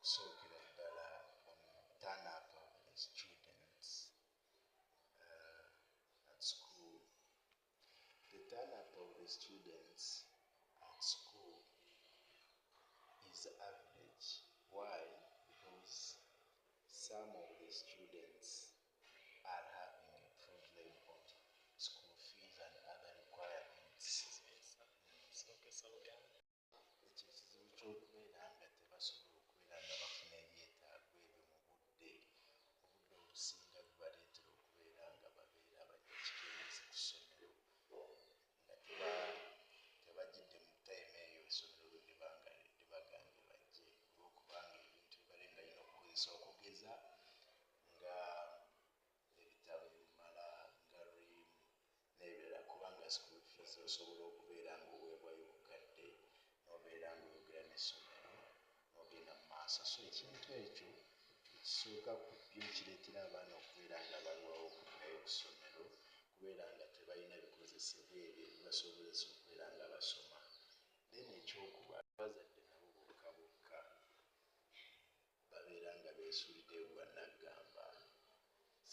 Okusookera ddala, on turn up of the students at school. The turn up of the students at school is average. Why? Because some of the students are having a problem of school fees and other requirements. Sookesa Buganda. Ekyo ekizibu ky'okubeera nga tebasobola okubeera nga bafuna ebyetaago ebyo mu budde, obudde obusinga bibaleetera okubeera nga babeera bajja kikeerezi ku ssomero, nga tebajjidde mu time eyo essomero lwe liba nga libagambye bajje, olw'okubanga ebintu bibale nga balina okukozesa, okugeza nga ebitabo ebimala, nga ream n'ebirala, kubanga school fees osobola okubeera ng'oweebwayo ku kadde n'obeera ng'oyogera n'essomero n'ogenda mu maaso. So ekintu ekyo ekisooka ku byo ekireetera abaana okubeera nga balwawo okuddayo ku ssomero, kubeera nga tebalina bikozesebwa ebyo ebibasobozesa okubeera nga basoma. Then ekyokuba, abazadde nabo bokka bokka babeera nga beesuuliddeyo gwa naggamba.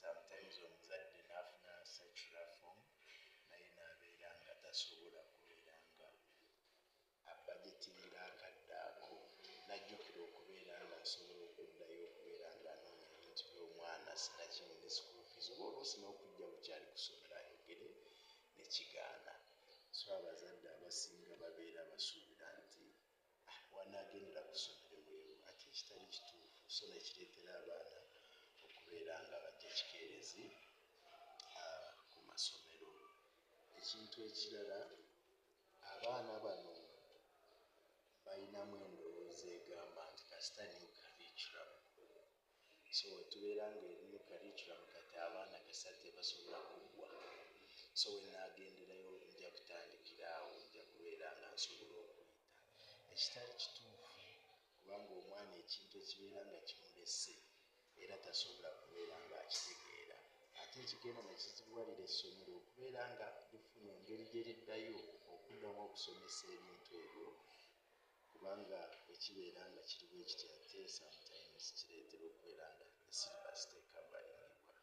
Sometimes omuzadde n'afuna circular form, naye n'abeera nga tasobola kubeera nga abudgetingira akadde ako, n'ajjukira okubeera ng'asobola okuddayo okubeera ng'anoonya ebintu by'omwana, sinakindi ne school fees, oba oluusi n'okujja bukyali ku ssomero ayogere ne kigaana. So abazadde abasinga babeera basuubira nti, "Ah, wanaagendera ku ssomero ebweru," ate ekitali kituufu. So nekireetera abaana okubeera nga bajja kikeerezi ku masomero. Ekintu ekirala, abaana bano balinamu endowooza egamba nti kasita new curriculum. So wetubeera nga eri new curriculum, kati abaana kasita tebasobola kuggwa, so wenaagenderayo nja kutandikira awo, nja kubeera nga nsobola okuyita, ekitali kituufu, kubanga omwana ekintu ekibeera nga kimulese era tasobola kubeera ng'akitegeera, ate ekigenda nekizibuwalira essomero okubeera nga lifuna engeri gye liddayo okuddamu okusomesa ebintu ebyo, kubanga bwe kibeera nga kiri bwe kiti, ate sometimes kireetera okubeera nga ne syllabus tecoveringbwa.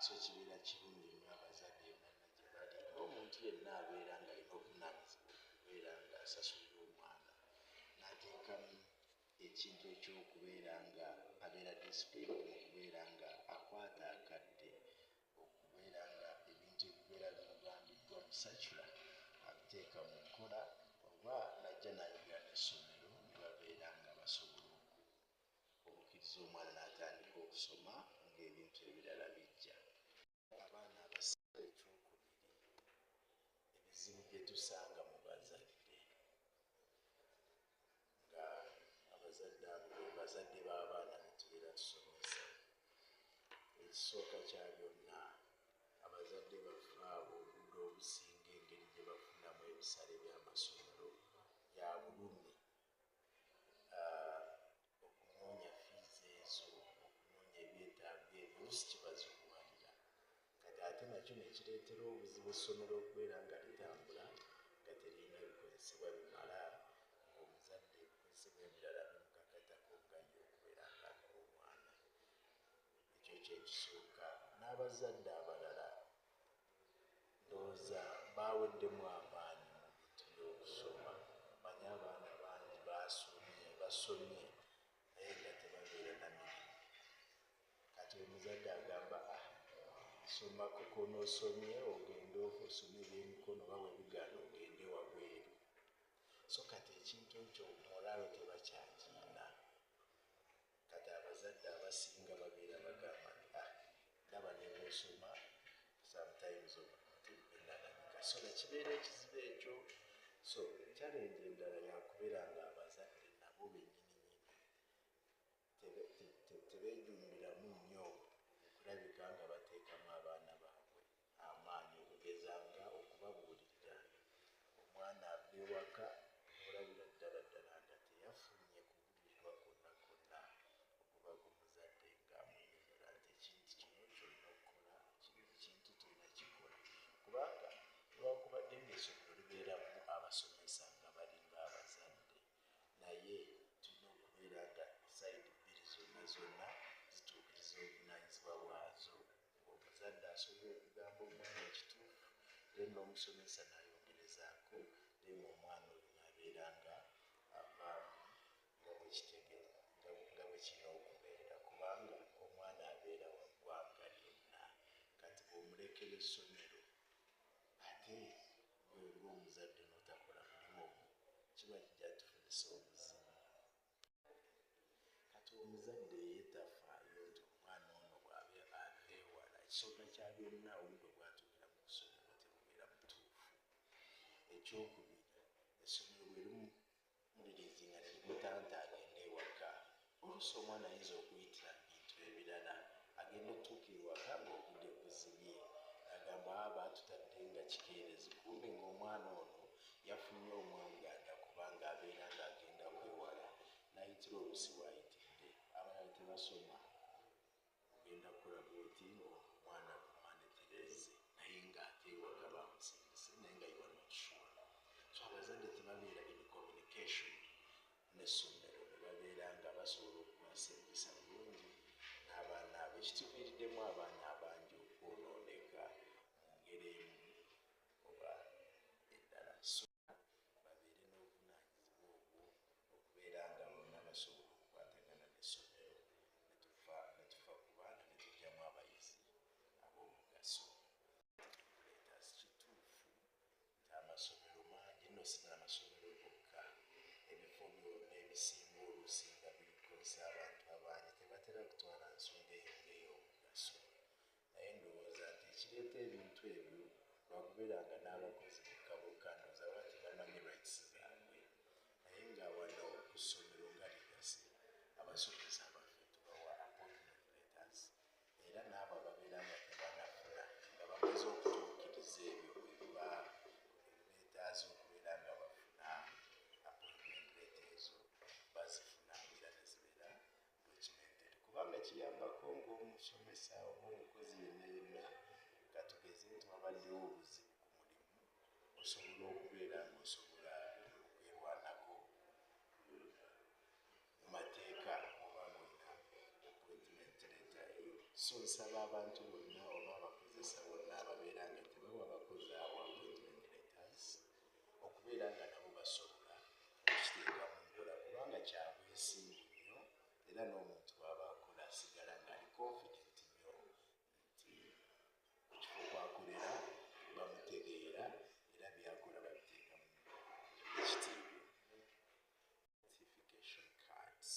So kibeera kirungi nnyo abazadde yonna gye bali, n'omuntu yenna abeera ng'alina obuvunaanyizibwa okubeera ng'asasulira omwana, n'ateekamu ekintu ekyokubeera nga abeera disciplined mu kubeera nga akwata akadde okubeera nga ebintu ebibeera bimugambiddwa mu circular abiteeka mu nkola, oba najja n'ayogera n'essomero ne babeera nga basobola okukkiriza omwana n'atandika okusoma ng'ebintu ebirala bijja. Abaana abasinga, ekyokubiri, ebizibu bye tusanga mu bazadde, nga abazadde abo be bazadde b'abaana be tubeera tusomesa, ekisooka kya byonna, abazadde baffe abo obudde obusinga engeri gye bafunamu ebisale by'amasomero ya bulumi. Okunoonya fees ezo, okunoonya ebyetaago ebyo, oluusi kibazibuwalira. Kati ate nakyo ne kireetera obuzibu essomero okubeera nga litambula nga teririna bikozesebwa bimala, ng'omuzadde ebikozesebwa ebirala bimukakatako nga ye okubeera ng'abiwa omwana. Ekyo kyekisooka. N'abazadde abalala ndowooza baweddemu amaanyi mu bintu by'okusoma. Omanyi abaana bangi basomye basomye, naye nga tebabeera na mirimu. Kati omuzadde agamba, "Ah, somako konoosomye, ogende osome ebyemikono, oba bwebigaana ogende wabweru." So kati ekintu ekyo morale tebakyakiina. Kati abazadde abasinga babeera bagamba nti, "Ah, ndaba ne bwosoma sometimes enananyika." So nekibeera ekizibu ekyo. So challenge endala yakubeera nga abazadde nabo bennyininyini tebeejumbiramu nnyo okulabika nga bateekamu abaana baabwe amaanyi, okugeza nga okubabuulirira. Omwana ava ewaka olabira ddala ddala nga teyafunye kubuulirirwa kwonna kwonna okuva ku muzadde ng'amunnyonnyola nti ekintu kino ky'olina okukola, kino ekintu tolina kikola, kubanga newankubadde ng'essomero libeeramu abasomesa nga balinga abazadde, naye tulina okubeera nga side bbiri. zonna zituukiriza obuvunaanyizibwa bwazo, ng'omuzadde asobola okugamba omwana ekituufu, then n'omusomesa n'ayongerezaako, then omwana oyo n'abeera nga avaamu nga nga bwe kirina okubeera, kubanga omwana abeera wa ggwanga lyonna. Kati bw'omulekera essomero ate gwe ng'omuzadde n'otakola mulimu gwo, kiba kijja tufunisa obuzibu. Kati omuzadde ye tafaayo nti omwana ono bw'aba ava ewala, ekisooka kya byonna obudde bw'atuukira mu kusomero tebubeera butuufu. Ekyokubiri, essomero bwe limuliriizinga ne limutanta agende ewaka, oluusi omwana ayinza okuyitira mu bintu ebirala, agenda otuuka ewaka ng'obudde buzibye, agamba baatutadde nga kikeerezi, kumbe ng'omwana ono yafunye omwagaanya kubanga abeera ng'agenda kwewala n'ayitira oluusi w'ayitidde. Abalala tebasoma, ogenda kukola bw'oti ng'omwana ku Mmande tereze, naye ng'ate ewaka bamusindise, naye nga you are not sure. So abazadde tebabeera in communication n'essomero, ne babeera nga basobola okukwasa empisa bulungi n'abaana abo, ekituviiriddemu abaana abangi okwonooneka mu ngeri emu oba endala. So babeere n'obuvunaanyizibwa obwo okubeera nga bonna basobola okukwatagana n'essomero, ne tufa ku baana ne tuggyamu abayizi ab'omugaso. Letters, kituufu nti amasomero mangi nno, si n'amasomero gokka, ebifo byonna ebisinga oluusi nga bikozesa abantu abangi tebatera kutwala nsonga eyo ng'ey'omugaso. Naye ndowooza nti ekireeta ebintu ebyo lwakubeera nga n'abakozi bokka bokka ndowooza baba tebamanyi rights zaabwe. Naye nga wano ku ssomero nga Legacy, abasomesa baffe tubawa appointment letters, era n'abo ababeera nga tebannafuna nga bamaze okutuukiriza ebyo ebiba ebibeetaaza okubeera nga bafuna appointment letter ezo, bazifuna era ne zibeera documented, kubanga kiyambako ng'omusomesa oba omukozi yenna yenna, katugeze nti wabaddewo obuzibu ku mulimu, osobola okubeera ng'osobola okwerwanako mu mateeka oba ng'olina appointment letter eyo. So nsaba abantu bonna oba abakozesa bonna ababeera nga tebawa bakozi abo appointment letters okubeera nga nabo basobola okukiteeka mu nkola, kubanga kya bwesimbu nnyo, era n'omuntu bw'aba akola asigala ng'ali confident nnyo nti ku kifo kw'akolera bamutegeera era by'akola babiteekamu ekitiibwa. Identification cards.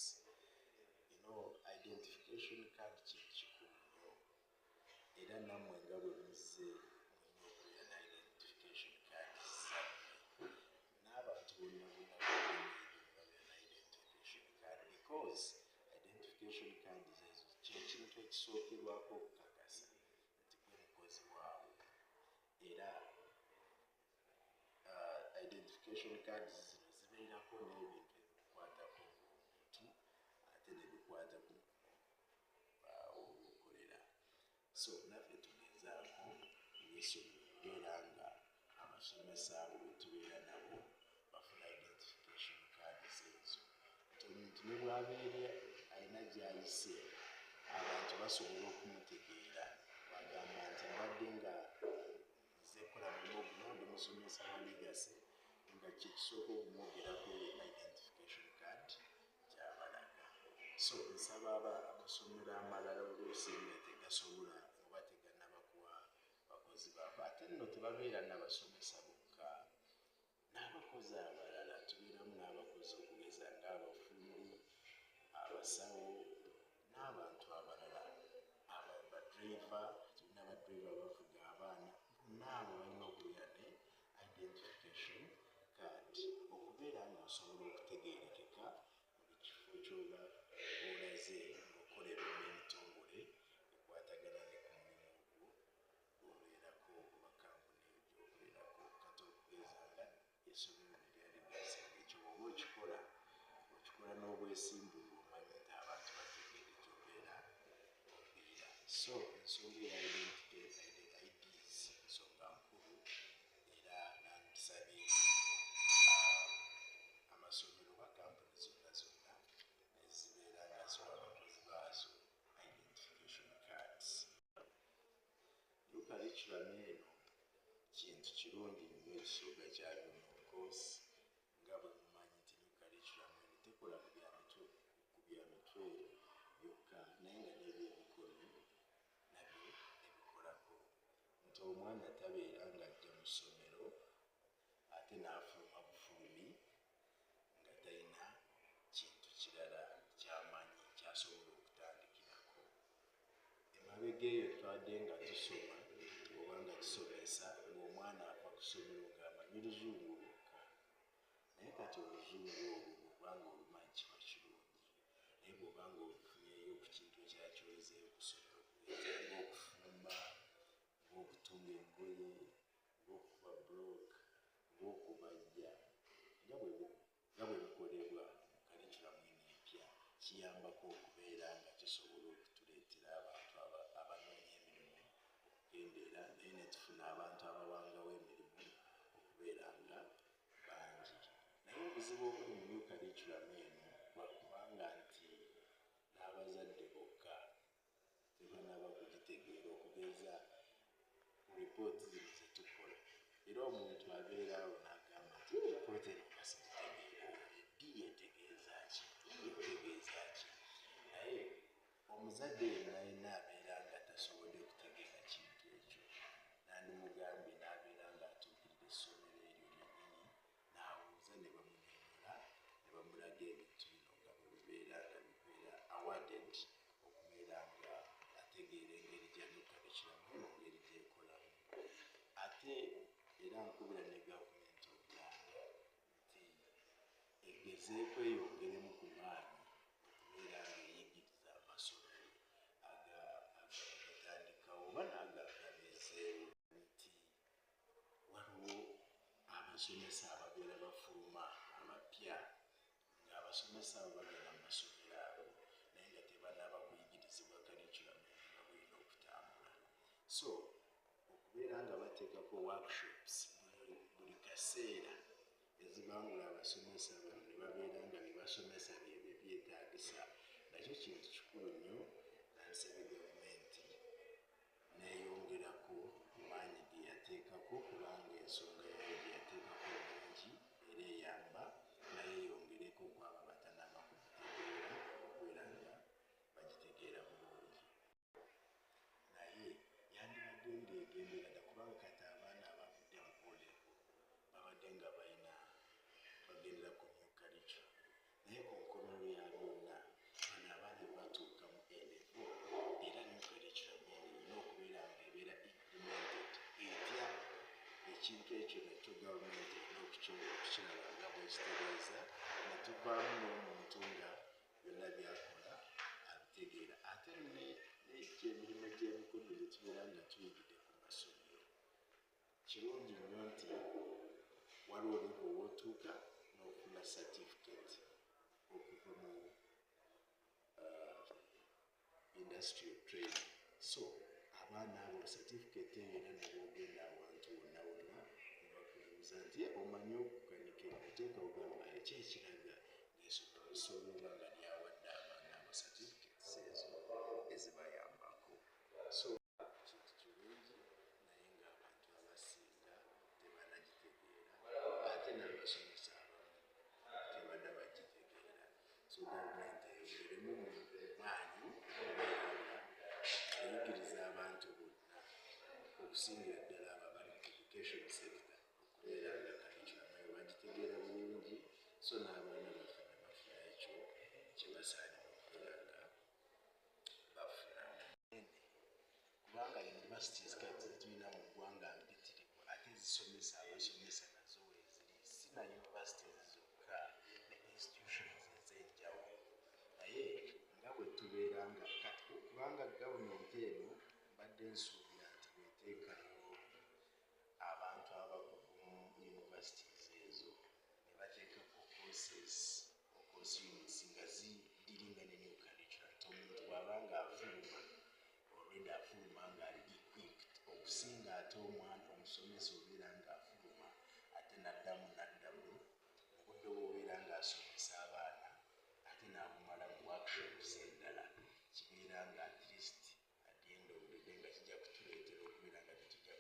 Identification card kintu kikulu nnyo, era nammwe nga bwe muzze mulina okubeera ne identification cards zammwe, n'abantu bonna bonna ne babeera ne identification card, because identification cards ezo kye kintu ekisookerwako okukakasa nti gwe mukozi waawo. Era identification cards zino zibeerako n'ebintu ebikukwatako ng'omuntu, ate ne bikwata ku mulimu w'okolera. So naffe tugezaako ng'essomero okubeera nga abasomesa abo be tubeera nabo bafuna identification cards ezo, nti omuntu ne bw'abeera alina gy'ayise, abantu basobola okumutegeera. Bw'agamba nti mbadde nga nzize kukola mulimu guno, ndi musomesa wa Legacy, nga kye kisooka okumwogerako ye identification card gy'abalaga. So nsaba amasomero amalala oluusi nga tegasobola oba tegannaba kuwa bakozi baabwe, ate nno tebabeera n'abasomesa bokka, n'abakozi abalala tubeeramu n'abakozi okugeza ng'abafundi, abasawo n'abantu abalala, badriver, tulina badriver abavuga abaana, bonna abo balina okubeera ne identification card okubeera ng'osobola okutegeerekeka buli kifo ky'oba olaze ng'okolera ebitongole ekwatagana ne ku mulimu ogwo gw'obeerako oba kampuni eyo gy'obeerako. Kati okugeza nga essomero lino erya Legacy, ekyo bw'oba okikola, okikola n'obwesimbu ng'omanyi nti abantu bategedde gy'obeera oviira. So ensonga eya IDs nsonga nkulu, era nandisabye amasomero oba kampuni zonna zonna ezibeera nga ziwa abakozi baazo Curriculum eno kintu kirungi nnyo. Ekisooka kya byonna, of course, nga bwe mumanyi nti new curriculum eno tekola ku bya mitwe byokka, naye nga n'ebyemikono nabyo ebikolako, nti omwana tabeera ng'ajja mu ssomero ate n'afuluma bufulumi nga talina kintu kirala ky'amanyi ky'asobola okutandikirako. Emabega eyo twadde nga tusoma oba nga tusomesa ng'omwana ava ku ssomero ng'amanyi Luzungu lwokka, naye kati Oluzungu olwo bw'oba nga olumanyi kiba kirungi, naye bw'oba nga ofunyeeyo ku kintu ekirala ky'oyizeeyo ku ssomero, ng'okufumba, ng'okutunga engoye, ng'okukuba bulooka, ng'okubajja, nga bwe bikolebwa mu curriculum eno empya, kiyambako okubeera nga kisobola okutuleetera abantu abanoonya emirimu okukendeera, naye ne tufuna abantu abawangawo emirimu okubeera nga bangi. Naye obuzibu obuli mu new curriculum eno lwakubanga nti n'abazadde bokka tebannaba kugitegeera. Okugeza ku ripooti zino ze tukola, era omuntu abeera awo n'agamba nti ripooti eno nga sigitegeera, D etegeeza ki, E etegeeza ki? Naye omuzadde yenna yenna abeera nga tasobodde kutegeera kintu ekyo, nandimugambye n'abeera ng'atuukirira essomero eryo lyennyini n'abuuza ne bamunnyonnyola ne bamulaga ebintu bino nga bwe bibeera, nga bibeera awarded, okubeera nga ategeera engeri gya new curriculum eno ngeri gy'ekolamu. Ate era nkubira ne gavumenti omulanga nti egezeeko eyongeremu ku maanyi okubeera nga eyigiriza amasomero agatandikawo oba n'ago agabeezeewo, nti waliwo abasomesa ababeera bafuluma abapya, ng'abasomesa abo bagenda mu masomero ago naye nga tebannaba kuyigirizibwa curriculum eno nga bw'erina okutambula. So okubeera nga bateekako workshops buli kaseera ezibangula abasomesa bano ne babeera nga bye basomesa byebyo byetaagisa, nakyo kintu kikulu nnyo. Nansabye gavumenti neeyongerako ku maanyi ge yateekako, kubanga ensonga yayo gye yateekako nnungi era eyamba, naye eyongereko ku abo abatannaba kugitegeera okubeera nga bagitegeera bulungi. Naye yandibadde ng'egendera dda, kubanga kati abaana abavudde mu O level babadde nga balina bagendera ku new curriculum, naye ku nkomerero ya byonna bano abaana bwe batuuka mu A level, era new curriculum eno erina okubeera nga ebeera implemented etya? Ekintu ekyo nakyo gavumenti erina okukiraba nga bwekitereeza ne tuvaamu n'omuntu nga byonna byakola abitegeera. Ate n'egyemirimu gy'emikono gye tubeera nga tuyigidde ku masomero, kirungi nnyo nti waliwo level w'otuuka n'ofuna certificate okuva mu industrial training. So abaana abo certificate eyo, era ne bw'ogenda awantu wonna wonna ne bakubuuza nti omanyi okukanika emotoka, ogamba eki ekiraga ng'essomero lisobola oba nga lyawadde abaana abo certificates ezo ezibayambako. So kintu kirungi, naye ng'abantu abasinga tebannagitegeera, ate n'abasomesa abamu tebannaba gitegeera. So gavumenti eyongeremu mu maanyi okubeera nga eyigiriza abantu bonna, okusingira ddala abo abali mu education sector, okubeera nga curriculum eyo bagitegeera bulungi, so n'abaana baffe ne bafuna ekyo kye basaanira okubeera nga bafuna. Kubanga universities kati zetulina mu ggwanga mpitirivu, ate ezisomesa abasomesa nazo weeziri, si na universities zokka, ne institutions ez'enjawulo. Naye nga bwe tubeera nga kati, kubanga gavumenti eno mbadde nsuubira nti bw'eteekayo abantu abakugu mu universities ezo ne bateekako courses, course units nga zidealinga ne new curriculum, nti omuntu bw'aba nga afuluma, already afuluma ng'ali equipped, okusinga ate omwana omusomesa obeera ng'afuluma ate n'addamu n'addamu mu budde bw'obeera ng'asomesa abaana, ate n'abumala mu workshops endala. Kibeera nga at least at the end of the day nga kijja kutuleetera okubeera nga tetujja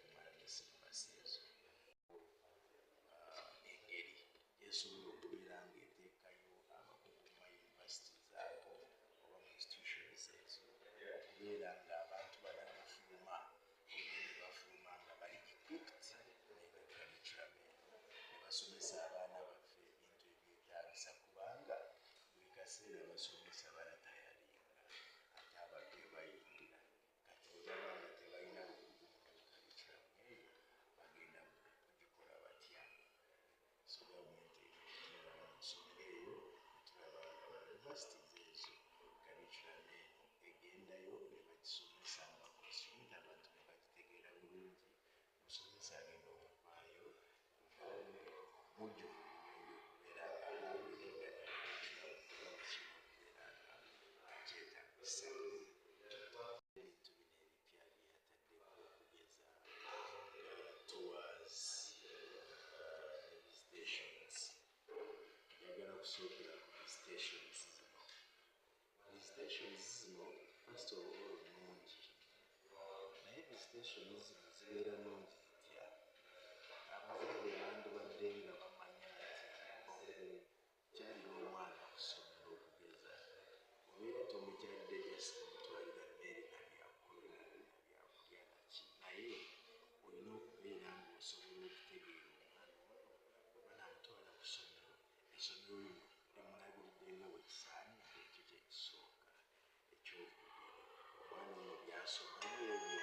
Session zino zibeera nnungi zitya? Abazadde bandibadde nga bamanya nti okukyalira omwana ku ssomero, okugeza, obeera tomukyalidde just kumutwalira mmere na byakukola na byakulya naki, naye olina okubeera ng'osobola okutegeera omwana ono oba namutwala ku ssomero, essomero lino limulabiridde nga bwe kisaanidde. Ekyo kyekisooka. Ekyokubiri, omwana ono byasoma byebyo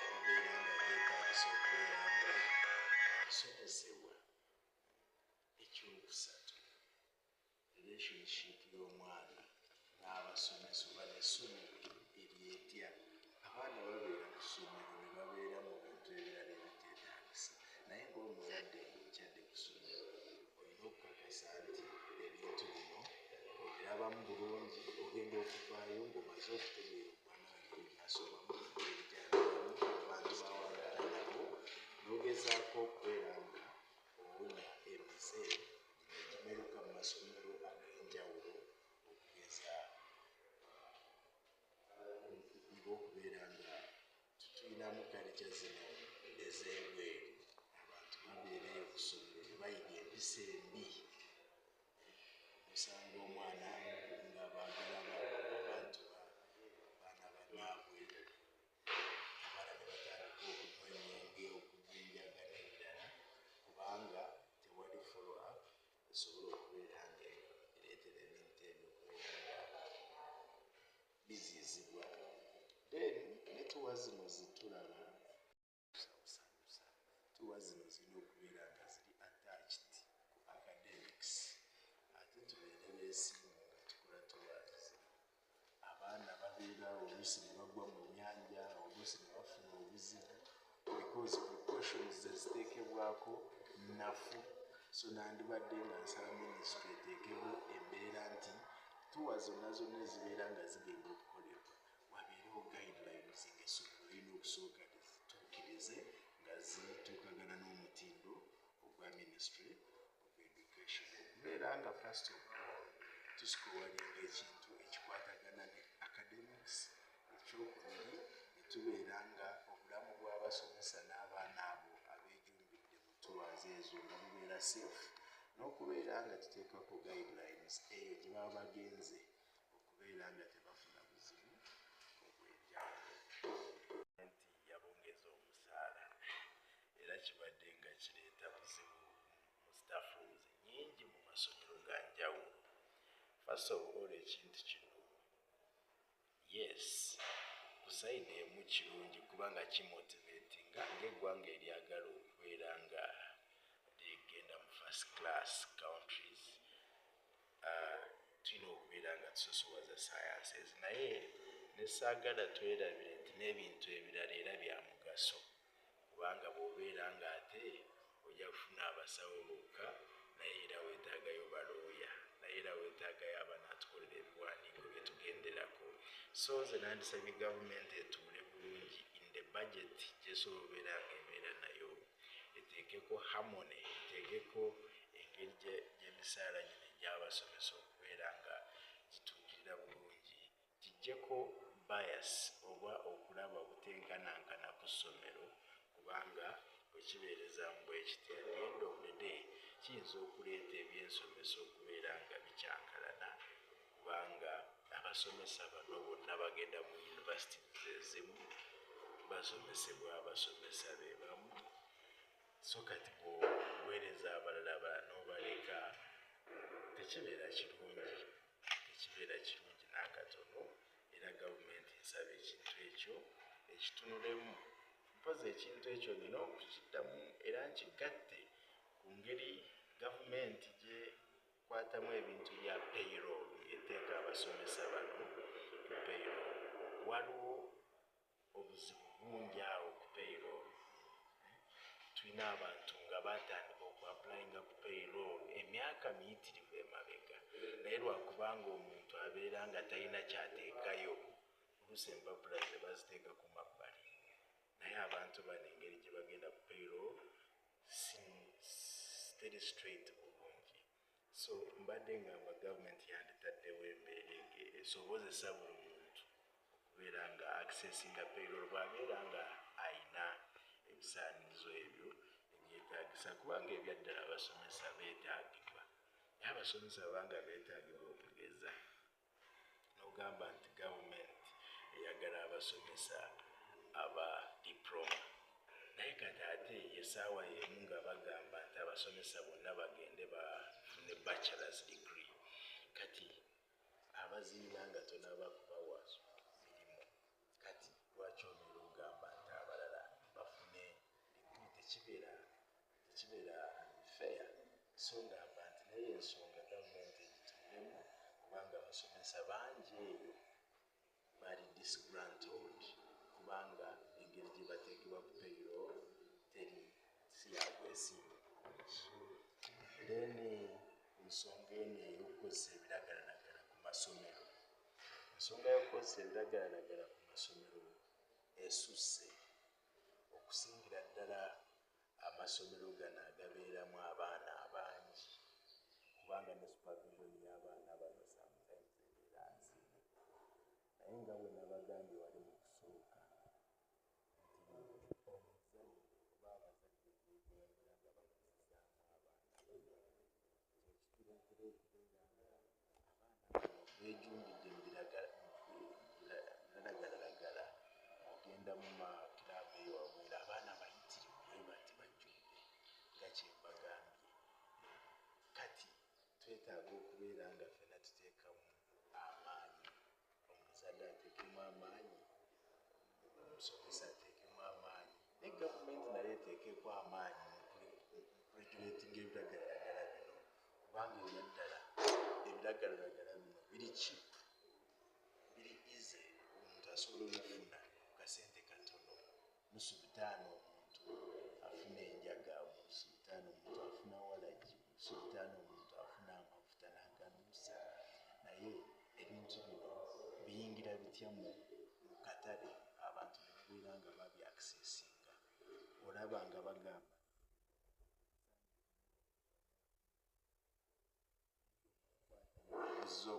ebibeera nga byetaagisa okubeera nga bisomesebwa? Ekyokusatu, relationship y'omwana n'abasomesa oba n'essomero eri etya? Abaana babeera ku ssomero ne babeera mu bintu ebirala ebiteetaagisa, naye ng'omuzadde ng'okyadde ku ssomero, olina okukakasa nti ebintu bino obirabamu bulungi. Ogenda okuvaayo ng'omaze okutegeera omwana we engeri gy'asomamu, engeri gy'abeeramu, abantu b'awangaala nabo, n'ogezaako okubeera nga owonya emize gino egimeruka mu masomero ag'enjawulo, okugeza ng'okubeera nga tulinamu culture zino ez'ebweru. Abantu babeerayo ku ssomero ne bayiga empisa embi. Osanga omwana nga baagala abantu baana bannaabwe, abaana ne batandika okunywa emyenge, okunywa enjaga n'ebirala, kubanga tewali follow up esobola okubeera nga ereetera ebintu ebyo okubeera nga biziyizibwa. Then ne tour zino zitulaba kusanyusa. Tour zino zirina okubeera nga ziri attached ku academics, ate tubeere beesimbu nga tukola tours zino. Abaana babeera oluusi ne bagwa mu nnyanja, oluusi ne bafuna obuzibu because precautions eziteekebwako nnafu. So nandibadde nga nsaba ministry eteekewo embeera nti tour zonna zonna ezibeera nga zigenda okukolebwa, wabeerewo guidelines ng'essomero lirina okusooka lizituukirize nga zituukagana n'omutindo ogwa Ministry of Education, okubeera nga first of all tuscoringa ekintu ekikwatagana ne academics. Ekyokubiri, ne tubeera nga obulamu bw'abasomesa n'abaana abo abeejumbidde mu tours ezo nga bubeera safe, n'okubeera nga tuteekako guidelines eyo gye baba bagenze okubeera nga tebafuna buzibu obw'enjawulo. Nti yabongeza omusaala, era kibadde nga kireeta buzibu mu staff rooms nyingi mu masomero ga njawulo. First of all, ekintu kino, yes, ku side emu kirungi kubanga kimotivatinga ng'eggwanga eryagala okubeera nga ligenda mu first class countries, tulina okubeera nga tusosowaza sciences, naye nesaagala twerabire nti n'ebintu ebirala era bya mugaso, kubanga bw'obeera nga ate ojja kufuna abasawo bokka, naye era weetaagayo balooya, naye era weetaagayo abanaatukolera ebiwandiiko bye tugenderako. So nze nandisabye gavumenti etuule bulungi in the budget gyesobola obeera nga ebeera nayo, eteekeko harmony, eteekeko engeri gy'emisaala gino egy'abasomesa okubeera nga gituukirira bulungi, kijjeko bias oba okulaba obutenkanankana ku ssomero, kubanga bwekibeerezaamu bwe kiti, at the end of the day kiyinza okuleeta ebyensomesa okubeera nga bikyankalana, kubanga abasomesa bano bonna bagenda mu universities ezimu, basomesebwa abasomesa be bamu. So kati bw'oweereza abalala, abalala n'obaleka, tekibeera kirungi, tekibeera kirungi n'akatono. Era gavumenti nsaba ekintu ekyo ekitunulemu. Mpozi ekintu ekyo nina okukiddamu era nkigatte ku ngeri gavumenti gyekwatamu ebintu bya payroll, ng'eteeka abasomesa bano ku payroll. Waliwo obuzibu bungi awo ku payroll. Tulina abantu nga batandika okuapplyinga ku payroll emyaka miyitirivu emabega, naye lwakubanga omuntu abeera nga talina kyateekayo, oluusi empapula ze baziteeka ku mabbali. Naye abantu bano engeri gye bagenda ku payroll teri straight bulungi. So mbadde ngamba gavumenti yanditaddewo embeera esobozesa buli muntu okubeera nga accessinga payroll bw'abeera nga Ayina ebisaanizo ebyo ebyetaagisa, kubanga ebyaddala abasomesa beetaagibwa. Naye abasomesa banga beetaagibwa, okugeza n'ogamba nti gavumenti eyagala abasomesa aba diploma, naye kati ate esaawa y'emu nga bagamba nti abasomesa bonna bagende bafune bachelors degree. Kati abaziina nga tonaba kubawa mirimu, kati lwaki obeera ogamba nti abalala bafune degree? Tekibeera fair. So ngamba nti naye ensonga gavumenti egituulemu, kubanga abasomesa bangi eyo bali disgruntled, kubanga engeri gye bateekebwa ku payroll teri si yabwesimbu. Then ensonga eno ey'okukozesa ebiragalalagala ku masomero, ensonga y'okukozesa ebiragalalagala ku masomero esusse, okusingira ddala amasomero gano agabeeramu abaana abangi, kubanga ne supervision y'abaana bano sometimes ebeera nzibu. Naye nga bwe nabagambye wali mu kusooka nti omuzadde oba abazadde engeri gye babeera nga bakuzizaamu abaana bano, kyekituleetera okubeera nga abaana bano beejumbidde mu biragalalagala. Ogenda mu makiraabu eyo wabweru, abaana bayitirivu bwe bati bajjudde, nga kyembagambye. Kati twetaaga okubeera nga ffenna tuteekamu amaanyi, omuzadde ateekemu amaanyi, omusomesa ateekemu amaanyi, ne gavumenti nayo eteekeko amaanyi mu kuregulatinga ebiragalalagala bino, kubanga ebyaddala ebiragalalagala bino biri cheap, biri easy, omuntu asobola obifuna ku kasente katono. Nusu bitaano omuntu afuna enjaga, nusu bitaano omuntu afuna walagi, nusu bitaano omuntu afuna amafuta n'aganuusa. Naye ebintu bino biyingira bitya mu katale, abantu ne babeera nga babyaccessinga? Olaba nga bagamba ozza